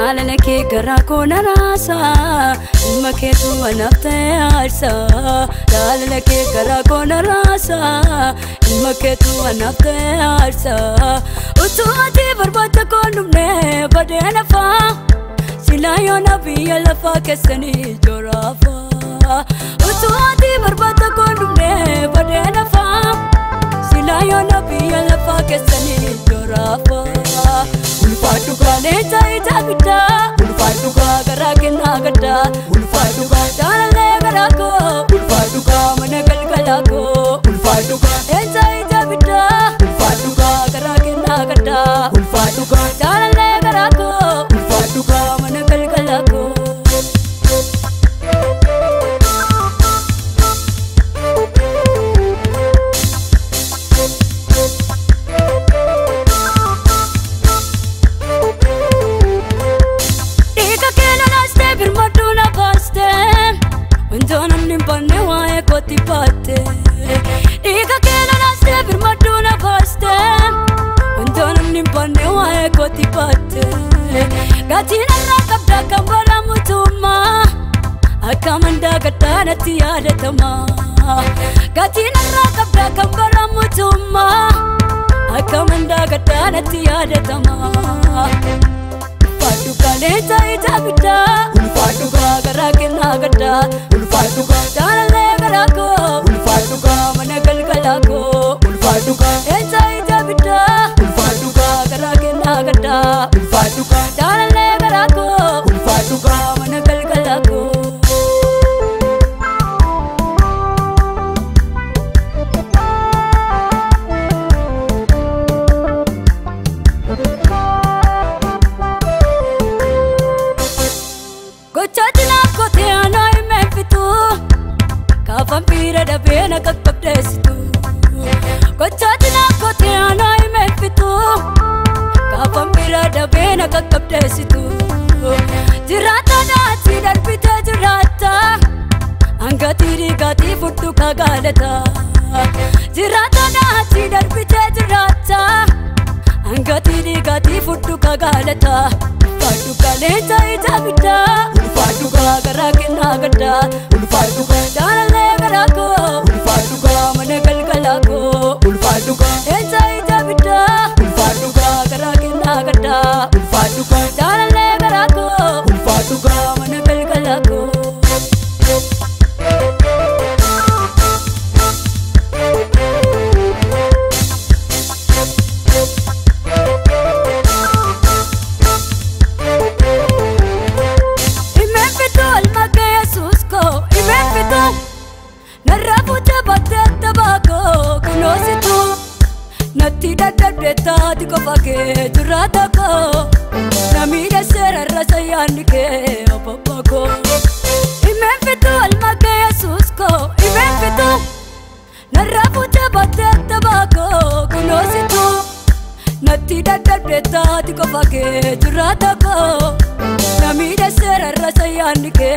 Jaalala kee garaa koo na raasaa ilma keetu anaaf ta'e aarsaa. Jaalala kee garaa koo na raasaa ilma keetu anaaf ta'e aarsaa. Utuu ati barbaada koo dhumne badee lafaa silaa yoona biyya lafaa keessanii joraafaa. Utuu ati barbaada koo dhumne badee lafaa silaa yoona biyya lafaa keessanii joraafaa. Ulfaadhu leenca ija guddaa ulfaadhu garaa kennaa gaddaa ulfaadhu jaalallee garaa koo ulfaadhu mana galgalaa koo ulfaadhu leenca ija guddaa ulfaadhu garaa kennaa gaddaa ulfaadhu jaalallee garaa koo ulfaadhu mana galgalaa koo. Wantoonni namni hin banne waa'ee kootti baatte. Dhiiga kee lolaastee birmaduu na baaste. Wantoonni namni hin banne waa'ee kootti baatte. Gatiin irraa qabda kan bara mootummaa. Akka mandaa gaddaa natti yaadatama. Gatiin irraa qabda kan bara mootummaa. Akka mandaa gaddaa natti yaadatama. Ulfaadhu leenca ija guddaa ulfaadhu garaa kennaa gaddaa ulfaadhu jaalallee garaa koo ulfaadhu mana galgalaa koo ulfaadhu leenca ija guddaa ulfaadhu garaa kennaa gaddaa ulfaadhu jaalallee garaa koo ulfaadhu mana galgalaa koo. Gochooti naaf kootee anaa himeen kaafan fiira dhabee na qaqqabdeessitu. Gochooti naaf kootee anaa himeen kaafan fiira dhabee na qaqqabdeessitu. Jiraata naati darbitee jiraata hangatii dhiigaatii fudhu kagaalata. Jiraata naati darbitee jiraata hangatii dhiigaatii fudhu kagaalata. Ulfaadhu leenca ija guddaa ulfaadhu garaa kennaa gaddaa ulfaadhu jaalallee garaa koo ulfaadhu mana galgalaa koo ulfaadhu leenca ija guddaa ulfaadhu garaa kennaa gaddaa ulfaadhu jaalallee garaa koo ulfaadhu mana galgalaa koo. Natti dadhabdee taati qofa kee jiraata koo namiidha seerarra sayyaanni kee obbo koo. Himeen fituu alma kee Yesuus koo himeen fituu narra fuutee battee tabaa koo kunoositu. Natti dadhabdee taati qofa kee jiraata koo namiidha seerarra sayyaanni kee.